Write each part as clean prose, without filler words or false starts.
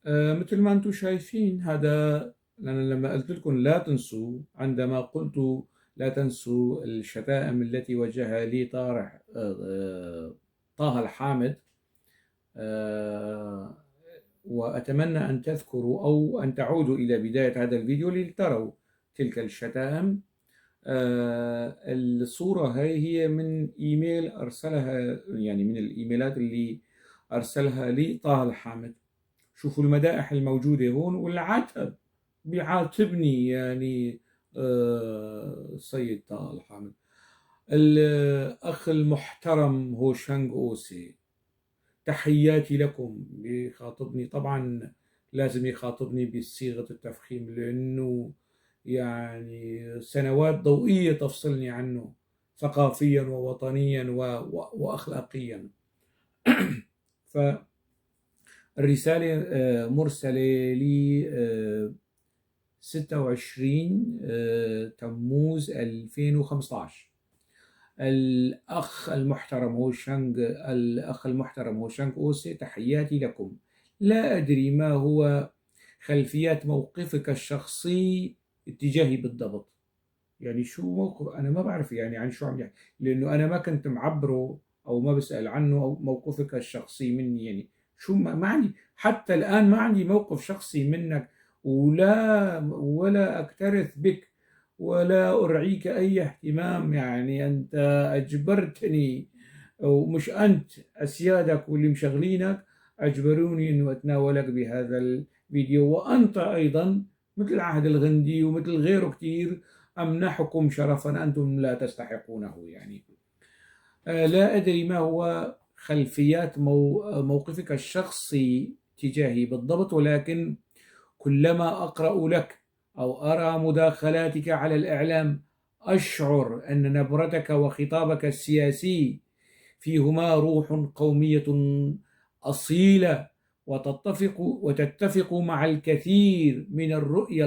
مثل ما أنتم شايفين هذا، أنا لما قلت لكم لا تنسوا، عندما قلت لا تنسوا الشتائم التي وجهها لي طارح طه الحامد، وأتمنى أن تذكروا أو أن تعودوا إلى بداية هذا الفيديو لتروا تلك الشتائم. الصورة هاي هي من إيميل أرسلها، يعني من الإيميلات اللي أرسلها لي طه الحامد. شوفوا المدائح الموجودة هون والعتب، بيعاتبني يعني السيد طه الحامد. الأخ المحترم هوشنگ أوسي، تحياتي لكم. بيخاطبني، طبعا لازم يخاطبني بصيغة التفخيم لأنه يعني سنوات ضوئية تفصلني عنه ثقافيا ووطنيا وأخلاقيا. فالرسالة مرسلة لي 26 تموز 2015. الأخ المحترم هوشنگ، الأخ المحترم هوشنگ أوسي، تحياتي لكم. لا أدري ما هو خلفيات موقفك الشخصي اتجاهي بالضبط، يعني شو موقف، أنا ما بعرف يعني عن شو عم يحكي، لأنه أنا ما كنت معبره أو ما بسأل عنه، أو موقفك الشخصي مني يعني شو، ما عندي حتى الآن، ما عندي موقف شخصي منك، ولا أكترث بك ولا أرعيك أي اهتمام. يعني أنت أجبرتني، ومش أنت، أسيادك واللي مشغلينك أجبروني أنه أتناولك بهذا الفيديو، وأنت أيضا مثل عهد الغندي ومثل غيره كتير أمنحكم شرفا أنتم لا تستحقونه. يعني لا أدري ما هو خلفيات موقفك الشخصي تجاهي بالضبط، ولكن كلما أقرأ لك أو أرى مداخلاتك على الإعلام أشعر أن نبرتك وخطابك السياسي فيهما روح قومية أصيلة، وتتفق مع الكثير من الرؤى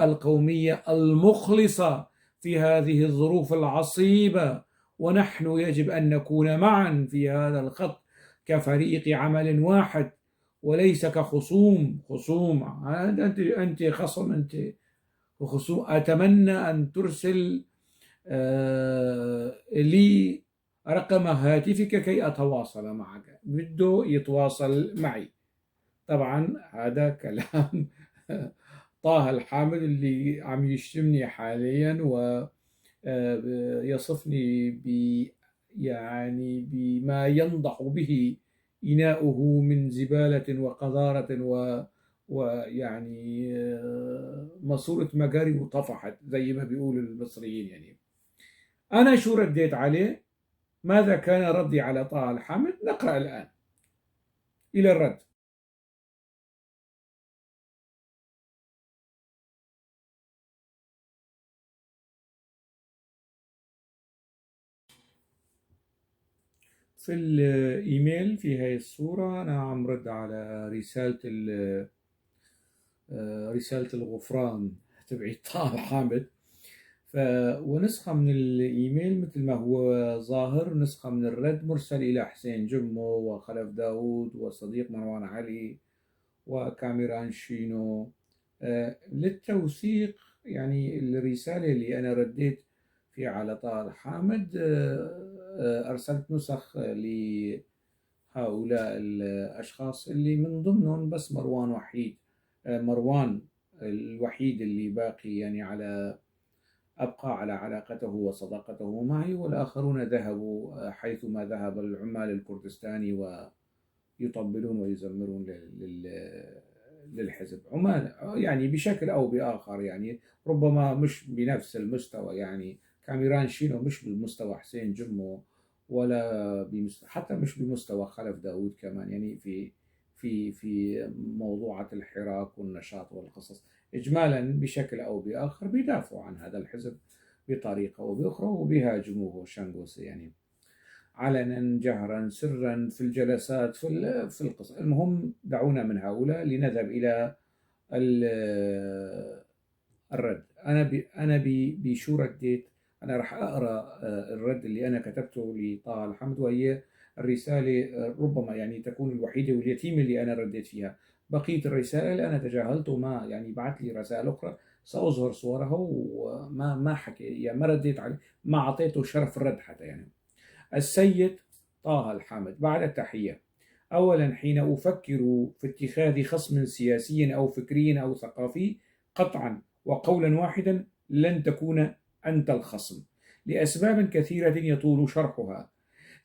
القومية المخلصة في هذه الظروف العصيبة، ونحن يجب أن نكون معا في هذا الخط كفريق عمل واحد وليس كخصوم. خصوم، أنت خصم، أنت خصوم. أتمنى أن ترسل لي رقم هاتفك كي أتواصل معك. بده يتواصل معي. طبعا هذا كلام طه الحامد اللي عم يشتمني حاليا ويصفني بما ينضح به إناؤه من زبالة وقذارة ويعني ماسورة مجاري وطفحت زي ما بيقولوا المصريين. يعني أنا شو رديت عليه؟ ماذا كان ردي على طه الحامد؟ نقرأ الآن إلى الرد. في الإيميل في هاي الصورة أنا عم رد على رسالة الغفران تبعي طه الحامد. ونسخة من الإيميل مثل ما هو ظاهر، نسخة من الرد مرسل إلى حسين جمو وخلف داود وصديق مروان علي وكاميران شينو. للتوثيق يعني الرسالة اللي أنا رديت فيها على طه الحامد، أرسلت نسخ لهؤلاء الأشخاص اللي من ضمنهم بس مروان وحيد، مروان الوحيد اللي باقي يعني على أبقى على علاقته وصداقته معي، والآخرون ذهبوا حيثما ذهب العمال الكردستاني ويطبلون ويزمرون للحزب عمال يعني بشكل أو بآخر، يعني ربما مش بنفس المستوى، يعني كاميران شينو مش بالمستوى حسين جمو ولا بمستوى، حتى مش بمستوى خلف داود كمان، يعني في في في موضوعة الحراك والنشاط والقصص إجمالا بشكل أو بآخر بيدافعوا عن هذا الحزب بطريقة أو بأخرى وبيهاجموه شانغوسي يعني علنا جهرا سرا في الجلسات في القصص. المهم دعونا من هؤلاء لنذهب إلى الرد. أنا بشو رديت؟ أنا راح أقرأ الرد اللي أنا كتبته لطه الحمد، وهي الرسالة ربما يعني تكون الوحيدة واليتيمة اللي أنا رديت فيها. بقية الرسائل أنا تجاهلته، ما يعني بعث لي رسائل أخرى سأظهر صورها وما ما حكي، يعني ما رديت عليه، ما أعطيته شرف الرد حتى يعني. السيد طه الحامد، بعد التحية، أولا حين أفكر في اتخاذ خصم سياسي أو فكري أو ثقافي قطعا وقولا واحدا لن تكون أنت الخصم لأسباب كثيرة يطول شرحها.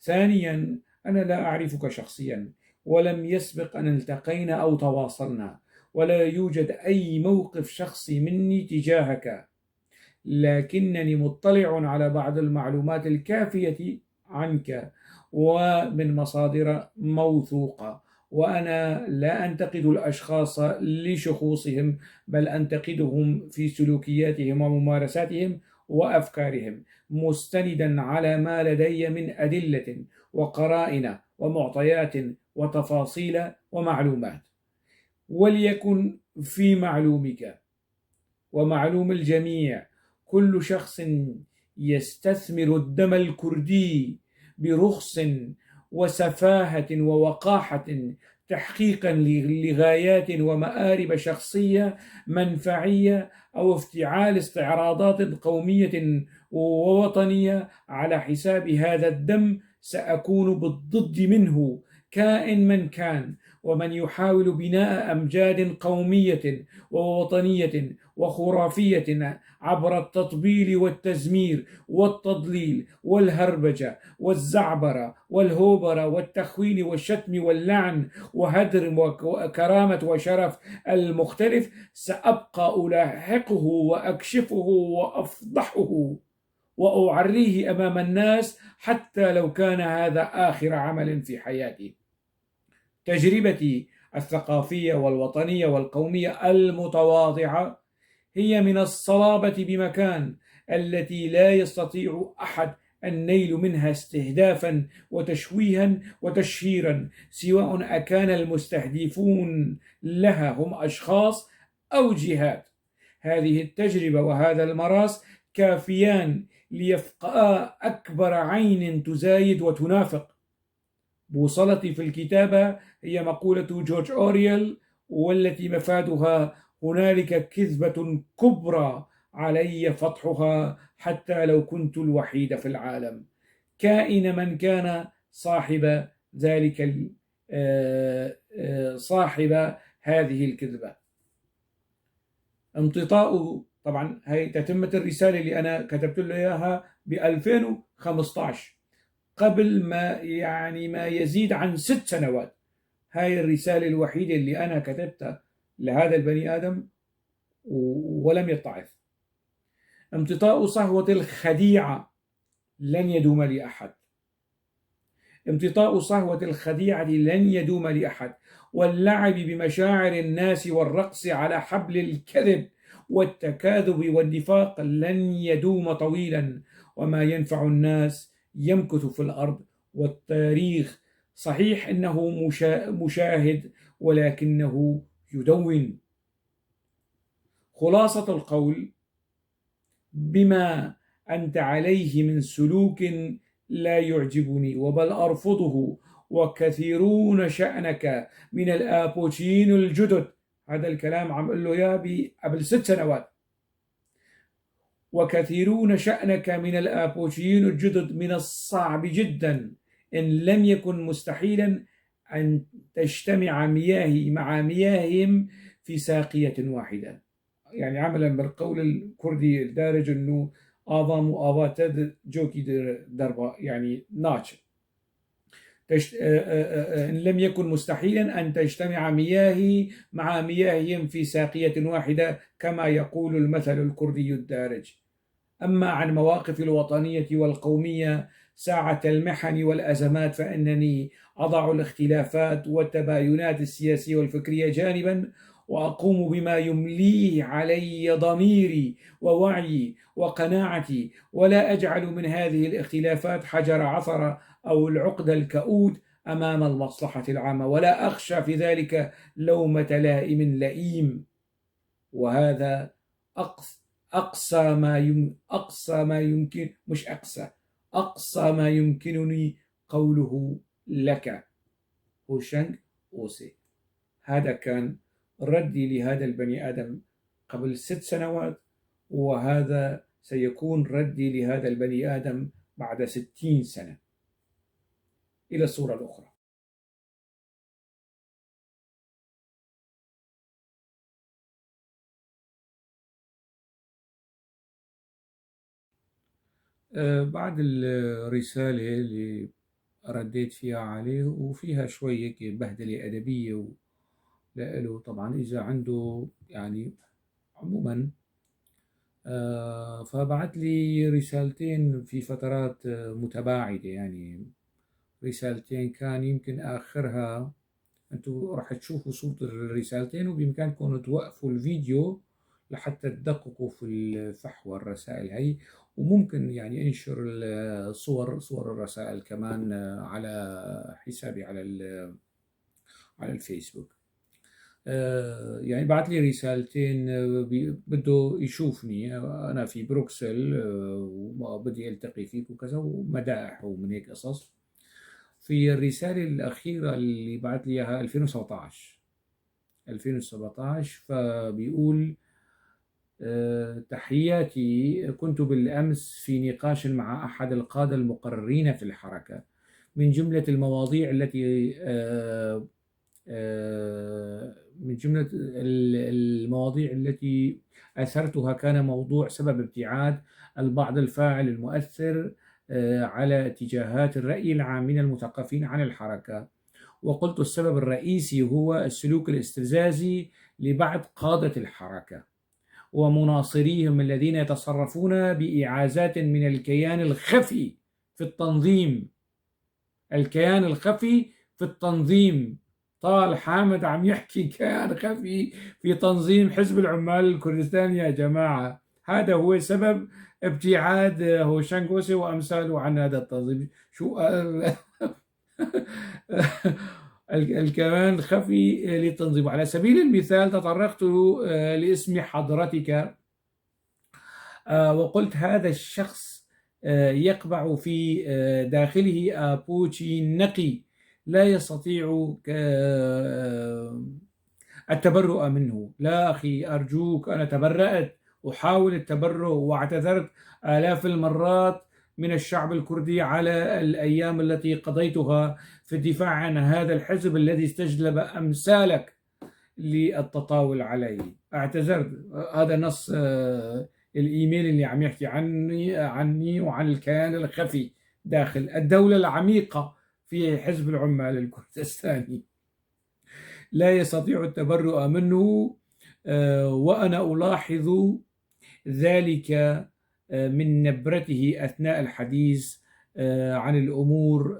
ثانيا، أنا لا أعرفك شخصيا ولم يسبق أن التقينا أو تواصلنا، ولا يوجد أي موقف شخصي مني تجاهك، لكنني مطلع على بعض المعلومات الكافية عنك ومن مصادر موثوقة، وأنا لا أنتقد الأشخاص لشخوصهم، بل أنتقدهم في سلوكياتهم وممارساتهم وأفكارهم، مستندا على ما لدي من أدلة وقرائن ومعطيات وتفاصيل ومعلومات. وليكن في معلومك ومعلوم الجميع، كل شخص يستثمر الدم الكردي برخص وسفاهة ووقاحة تحقيقا لغايات ومآرب شخصية منفعية أو افتعال استعراضات قومية ووطنية على حساب هذا الدم، سأكون بالضد منه كائن من كان. ومن يحاول بناء أمجاد قومية ووطنية وخرافية عبر التطبيل والتزمير والتضليل والهربجة والزعبرة والهوبرة والتخوين والشتم واللعن وهدر وكرامة وشرف المختلف، سأبقى ألاحقه وأكشفه وأفضحه وأعريه أمام الناس حتى لو كان هذا آخر عمل في حياتي. تجربتي الثقافية والوطنية والقومية المتواضعة هي من الصلابة بمكان التي لا يستطيع أحد النيل منها استهدافا وتشويها وتشهيرا، سواء أكان المستهدفون لها هم أشخاص أو جهات. هذه التجربة وهذا المراس كافيان ليفقأ أكبر عين تزايد وتنافق. بوصلتي في الكتابة هي مقولة جورج أوريل، والتي مفادها هنالك كذبة كبرى علي فضحها حتى لو كنت الوحيد في العالم، كائن من كان صاحب ذلك صاحب هذه الكذبة. امتطاء، طبعا هي تتمة الرسالة اللي أنا كتبت له إياها ب 2015 قبل ما يعني ما يزيد عن 6 سنوات. هاي الرسالة الوحيدة اللي أنا كتبتها لهذا البني آدم ولم يتعظ. امتطاء صهوة الخديعة لن يدوم لأحد. امتطاء صهوة الخديعة لن يدوم لأحد، واللعب بمشاعر الناس والرقص على حبل الكذب والتكاذب والنفاق لن يدوم طويلا، وما ينفع الناس يمكث في الأرض. والتاريخ صحيح أنه مشاهد ولكنه يدون. خلاصة القول، بما أنت عليه من سلوك لا يعجبني وبل أرفضه، وكثيرون شأنك من الآبوتشيين الجدد. هذا الكلام عم أقول له يا قبل 6 سنوات. وكثيرون شأنك من الآبوتشيين الجدد من الصعب جدا إن لم يكن مستحيلا أن تجتمع مياهي مع مياههم في ساقية واحدة. يعني عملا بالقول الكردي الدارج أنه آظام وآبات جوكي دربا، يعني ناتش. إن لم يكن مستحيلا أن تجتمع مياهي مع مياههم في ساقية واحدة كما يقول المثل الكردي الدارج. أما عن مواقف الوطنية والقومية ساعة المحن والأزمات فإنني أضع الاختلافات والتباينات السياسية والفكرية جانبا، وأقوم بما يمليه علي ضميري ووعيي وقناعتي، ولا أجعل من هذه الاختلافات حجر عثرة أو العقد الكؤود أمام المصلحة العامة، ولا أخشى في ذلك لومة لائم لئيم. وهذا أقصى ما يمكن، مش أقصى، أقصى ما يمكنني قوله لك هوشنك أوسي. هذا كان ردي لهذا البني آدم قبل 6 سنوات، وهذا سيكون ردي لهذا البني آدم بعد 60 سنة. إلى الصورة الأخرى. بعد الرسالة اللي رديت فيها عليه وفيها شوي هيك بهدلة أدبية لإله، طبعا إذا عنده يعني عموما، فبعت لي رسالتين في فترات متباعدة، يعني رسالتين كان يمكن آخرها، أنتوا راح تشوفوا صورة الرسالتين وبإمكانكم توقفوا الفيديو لحتى تدققوا في الفحوى الرسائل هي، وممكن يعني انشر صور الرسائل كمان على حسابي على الفيسبوك. يعني بعت لي رسالتين، بده يشوفني، أنا في بروكسل، وبدي ألتقي فيك وكذا ومدائح ومن هيك قصص. في الرسالة الأخيرة اللي بعت لي إياها 2017، فبيقول تحياتي، كنت بالأمس في نقاش مع أحد القادة المقررين في الحركة، من جملة المواضيع التي، من جملة المواضيع التي أثرتها كان موضوع سبب ابتعاد البعض الفاعل المؤثر على اتجاهات الرأي العام من المثقفين عن الحركة، وقلت السبب الرئيسي هو السلوك الاستفزازي لبعض قادة الحركة ومناصريهم الذين يتصرفون بإعازات من الكيان الخفي في التنظيم. الكيان الخفي في التنظيم، طال حامد عم يحكي كيان خفي في تنظيم حزب العمال الكردستاني يا جماعة. هذا هو سبب ابتعاد هوشنك أوسي وأمثاله عن هذا التنظيم. شو الكيان الخفي للتنظيم. على سبيل المثال تطرقت لاسم حضرتك، وقلت هذا الشخص يقبع في داخله أبوتشي نقي لا يستطيع التبرؤ منه. لا أخي أرجوك، أنا تبرأت، أحاول التبرؤ واعتذرت آلاف المرات من الشعب الكردي على الأيام التي قضيتها في الدفاع عن هذا الحزب الذي استجلب أمثالك للتطاول عليه. اعتذرت. هذا نص الإيميل اللي عم يحكي عني وعن الكيان الخفي داخل الدولة العميقة في حزب العمال الكردستاني. لا يستطيع التبرؤ منه، وأنا ألاحظ ذلك من نبرته أثناء الحديث عن الأمور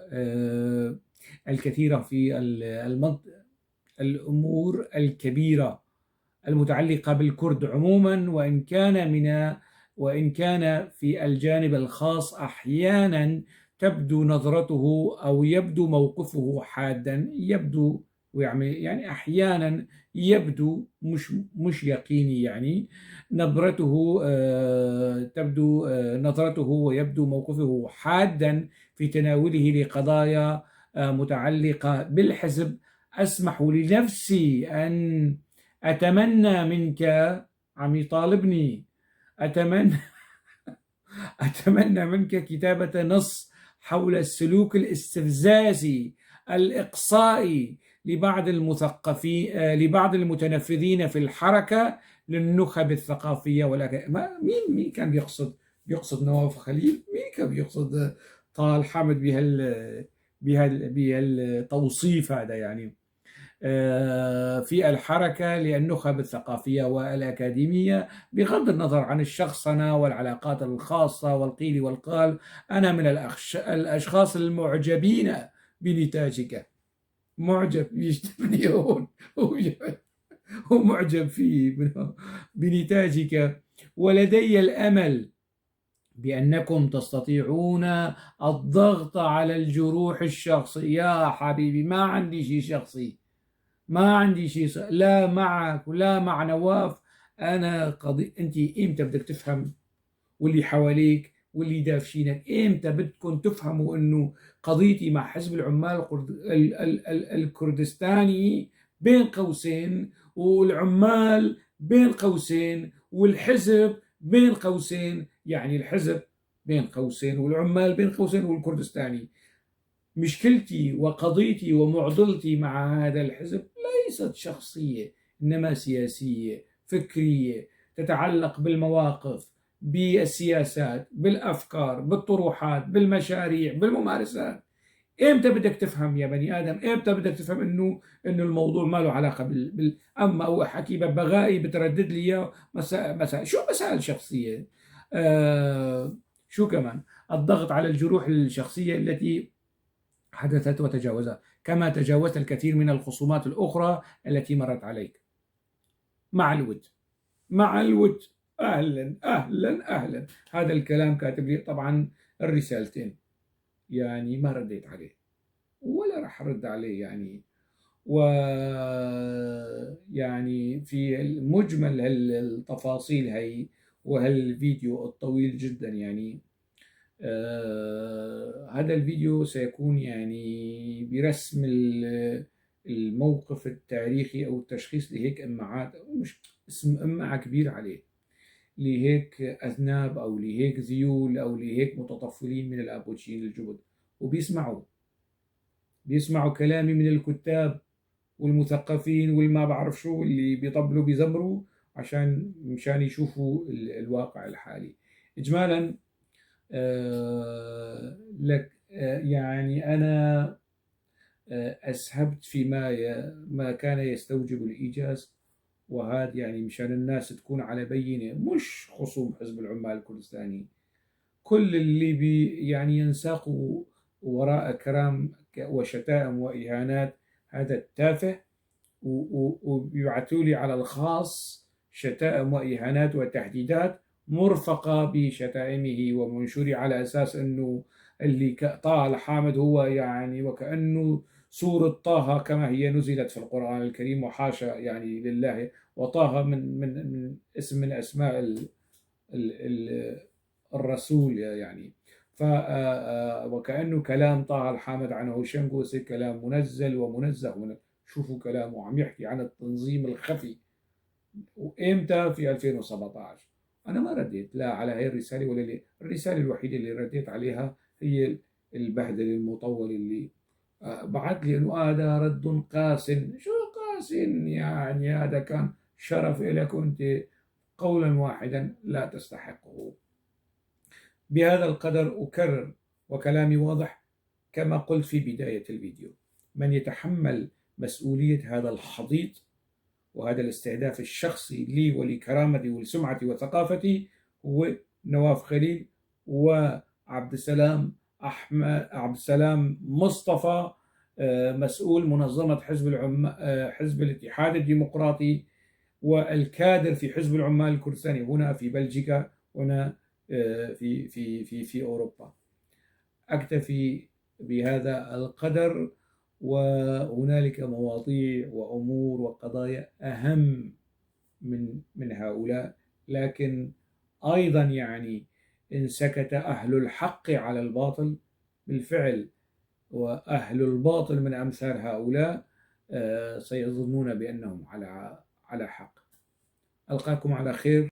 الكثيرة في الأمور الكبيرة المتعلقة بالكرد عموما، وإن كان في الجانب الخاص أحيانا تبدو نظرته أو يبدو موقفه حادا، يبدو يعني أحيانا يبدو مش يقيني، يعني نبرته، تبدو نظرته ويبدو موقفه حادا في تناوله لقضايا متعلقة بالحزب. أسمح لنفسي أن أتمنى منك، عم يطالبني، أتمنى منك كتابة نص حول السلوك الاستفزازي الإقصائي لبعض المثقفين، لبعض المتنفذين في الحركة للنخب الثقافية. ولكن مين كان بيقصد نواف خليل؟ مين كان بيقصد طال حامد بهالتوصيف هذا؟ يعني في الحركة للنخب الثقافية والأكاديمية، بغض النظر عن الشخصنة والعلاقات الخاصة والقيل والقال. أنا من الأشخاص المعجبين بنتاجك. معجب يشتمني هون، هو معجب فيه بنتاجك، ولدي الأمل بأنكم تستطيعون الضغط على الجروح الشخصية. يا حبيبي ما عندي شيء شخصي، ما عندي شيء لا معك ولا مع نواف. أنا قضية أنت إمتى بدك تفهم واللي حواليك واللي دافشينك. إمتى بدكم تفهموا إنه قضيتي مع حزب العمال الكردستاني بين قوسين، والعمال بين قوسين، والحزب بين قوسين، يعني الحزب بين قوسين والعمال بين قوسين والكردستاني. مشكلتي وقضيتي ومعضلتي مع هذا الحزب ليست شخصية، إنما سياسية فكرية، تتعلق بالمواقف، بالسياسات، بالأفكار، بالطروحات، بالمشاريع، بالممارسات. امتى بدك تفهم يا بني ادم؟ امتى بدك تفهم انه الموضوع ما له علاقه اما هو حكي ببغائي بتردد لي اياه مسائل، شو مسائل شخصيه؟ شو كمان؟ الضغط على الجروح الشخصيه التي حدثت وتجاوزها، كما تجاوزت الكثير من الخصومات الاخرى التي مرت عليك. مع الود، مع الود. اهلا اهلا اهلا. هذا الكلام كاتب لي طبعا الرسالتين، يعني ما رديت عليه ولا راح ارد عليه يعني. و يعني في مجمل التفاصيل هي وهالفيديو الطويل جدا، يعني هذا الفيديو سيكون يعني برسم الموقف التاريخي او التشخيص لهيك امعات، مش اسم امعة كبير عليه، لهيك أذناب أو لهيك ذيول أو لهيك متطفلين من الأبوتشيين الجدد، وبيسمعوا كلامي من الكتاب والمثقفين والما بعرف شو اللي بيطبلوا بيزمروا عشان مشان يشوفوا الواقع الحالي. إجمالا لك يعني أنا أسهبت فيما ما كان يستوجب الإيجاز، وهذا يعني مشان الناس تكون على بينة، مش خصوم حزب العمال الكردستاني، كل اللي بي يعني ينساقوا وراء كرام وشتائم وإهانات هذا التافه، وبيبعثوا لي على الخاص شتائم وإهانات وتهديدات مرفقة بشتائمه ومنشوره، على أساس أنه اللي طه الحامد هو يعني وكأنه سورة طه كما هي نزلت في القرآن الكريم، وحاشا يعني لله، وطه من من من اسم من أسماء ال ال الرسول يعني. ف وكأنه كلام طه الحامد عن هوشنغوسي كلام منزل ومنزه. شوفوا كلامه عم يحكي عن التنظيم الخفي، وإمتى؟ في 2017. أنا ما رديت لا على هاي الرسالة ولا الرسالة الوحيدة اللي رديت عليها هي البهدل المطول اللي بعت لي انه هذا رد قاس. شو قاس يعني؟ هذا كان شرف لك انت، قولا واحدا لا تستحقه. بهذا القدر اكرر، وكلامي واضح كما قلت في بداية الفيديو، من يتحمل مسؤولية هذا الحضيض وهذا الاستهداف الشخصي لي ولكرامتي ولسمعتي وثقافتي هو نواف خليل وعبد السلام أحمد عبد السلام مصطفى، مسؤول منظمة حزب الاتحاد الديمقراطي والكادر في حزب العمال الكردستاني هنا في بلجيكا، هنا في في في في أوروبا. أكتفي بهذا القدر، وهنالك مواضيع وأمور وقضايا أهم من هؤلاء، لكن أيضا يعني إن سكت أهل الحق على الباطل بالفعل، وأهل الباطل من أمثال هؤلاء سيظنون بأنهم على حق. ألقاكم على خير.